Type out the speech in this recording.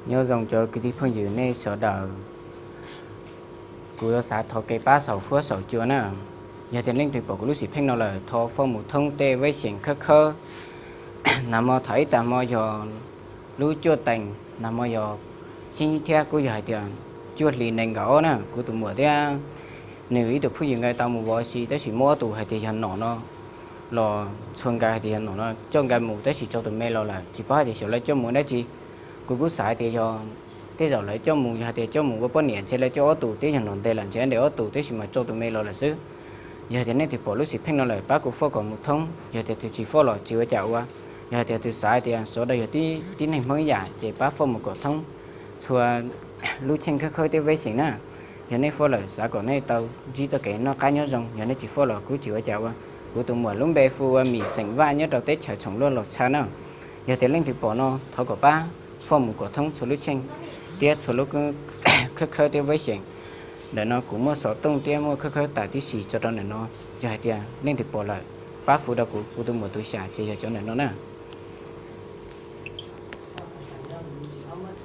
Nyob zoo cov kwv tij phooj ywg nej sawv daws. Kuv yuav xav thov kev pab saum huab saum cua na. Yog tias leej twg pom kuv lub sim pheej no lawm, thov foj mus thoob tej veb xyeem khawb khawb. Nag hmo thaum ib tag hmo yog lub cuaj teev, nag hmo yog xib thiab kuj yog hais tias cuaj hli nees nkaum ob na, kuv tus muam thiab nws ib tug phooj ywg nkawd tau mus vov si, tab sis muab ob tug hais tias yog nom no los txhua nkawd hais tias yog nom no coj nkawd mus, tab sis tso tus me los lawm, tsis paub hais tias xyov lawv coj mus dab tsi. Kuv kuj xav hais tias yog tej zaum lawv coj mus, yog hais tias coj mus ua poj niam ntshe lawv coj ob tug thiab, yog nom ntes lawm ntshe ntes ob tug, tab sis mas tso tus me los lawm xwb. Yog tias nej twg pom lub sim pheej no lawm, pab kuv foj kom mus thoob. Yog tias tus tsis foj los tsis ua cas ua. Yog hais tias tus xav hais tias sawv daws yog tib neeg Hmoob ib yam, ces pab foj mus kom thoob txhua lub cheej khawb khawb thiab veb xyeem na. Yog nej foj lawm, xav kom nej tau ntsib txoj kev noj qab nyob zoo. Yog nej tsis foj los kuj tsis ua cas ua. Kuv tus muam lub npe hu ua Mim xeem Vaj, nyob rau teb chaws Tshoom Luaj Los Tshaj na. Yog tias leej twg pom no, thov kom pab foj mus kom thoob txhua lub cheej thiab txhua lub khawb khawb thiab veb xyeem. Ntawm no kuv muaj xov tooj thiab muaj khawb khawb tas tib si tso rau ntawm no. Yog hais tias leej twg pom lawm, pab hu rau kuv, kuv tus muam tus xyam ces yog cov ntawm no na.